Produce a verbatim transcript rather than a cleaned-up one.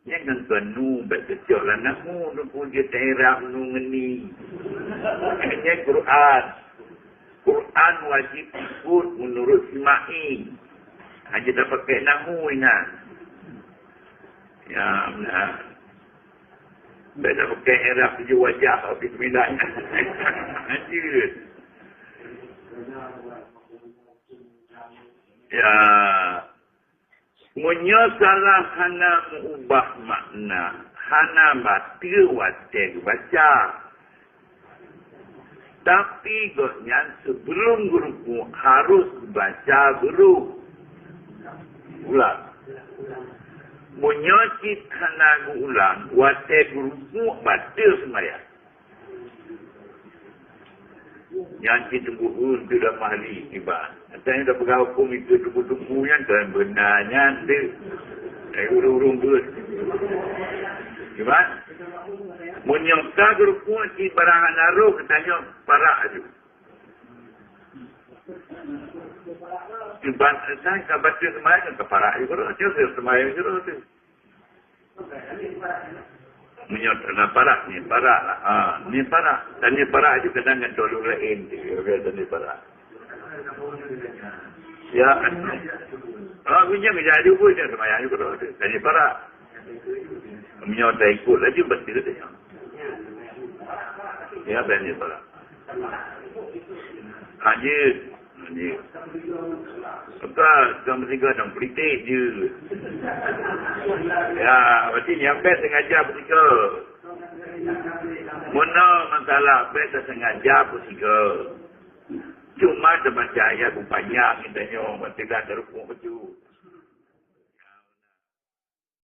Nyan kan kon nu, bèk teucok lam nahu, nu pun jeuet i'rab nu ngon ni. Nyan Quran. Quran wajib ikot meunurot simak. Hana tapakèk nahu ingat. Ya, beuna. Bèk tapakèk i'rab tujoh wajah, bismillah. Jeuet. Ya. Meunyoe salah hana meuubah makna, hana bateue watèe geubaca. Tapi gobnyan sibeulom geuruku' harôh geubaca beurôh. Ulang. Meunyoe cit hana geuulang, watèe geuruku' bateue seumayang. Nyan cit teungku, eunteuk lam mahli iban. Nyang tapeugah hukôm itu teungku-teungku nyan kan beuna nyan deuh. Eh, ureueng-ureueng beuet. Iban, meunyoe ka geuruku' cit barang hana rôh, geutanyoe parak aju. Iban, eh, ka bateue seumayang, ka parak aju keudroe. Cit seumayang keudroe tu. Meunyoe na parak, ni parak lah. Ha, ni parak. Dan ni parak juga kadang ngon tolong lain. Dia kata ni parak. Ya. Ah, punya kerja juga dia sama yang juga tu. Dan ni parak. Meunyoe taikot laju, betul dia. Ya, dan ni parak. Hana, hana. Bukan, bukan beutiga, dong politik je. Ya, berarti nyan bèk sengaja beutiga. Meunyoe masalah bèk sengaja beutiga. Cuma teubaca ayat beupanjang geutanyoe, beutiga teurukuk beutôi.